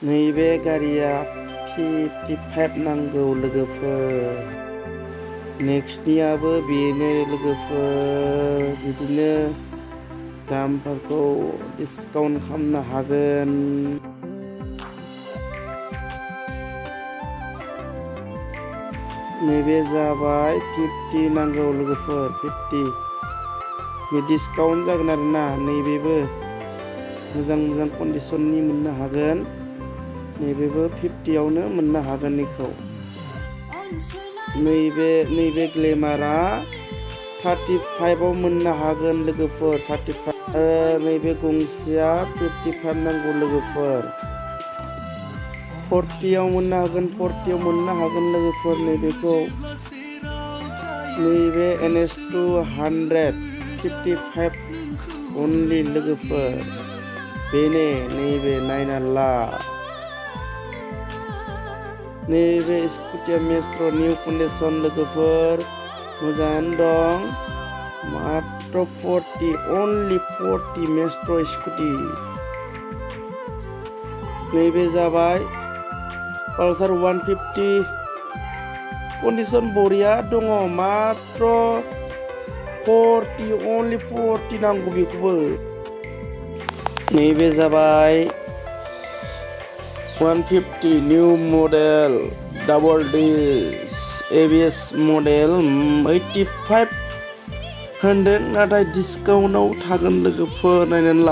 नैबे गारिया 55 नांगौ लोगोफोर। नेक्स्टनियाबो बेनो लोगोफोर। बिदिनो दामफोरखौ डिसकाउन्ट खालामनो हागोन। नैबे जाबाय 50 नांगौ लोगोफोर। 50 डिसकाउन्ट जागोन आरोना। नैबेबो मोजां कन्डिसननि मोननो हागोन। नैबेबो 50आवनो मोननो हागोन बेखौ। नैबे ग्लेमारा 35आव मोननो हागोन लोगोफोर। 35 नैबे गंसेया 55 नांगौ लोगोफोर। 40आव मोननो हागोन। 40आव मोननो हागोन लोगोफोर नैबेखौ। नैबे NS200 55 अनलि लोगोफोर। बेनो नैबे नायना ला। नैबे स्कुटिया मेस्ट्र निउ कन्डिसन लोगोफोर। मोजाङानो दं। मात्र 40 अनलि 40 मेस्ट्र स्कुटि। नैबे जाबाय पालसार 150 कन्डिसन बरिया दङ। मात्र 40 अनलि 40 नांगौ बेखौबो। नैबे जाबाय 150 new model double disc ABS model 85 होनदों, नाथाय डिसकाउन्टआव थागोन लोगोफोर। नायनानै ला।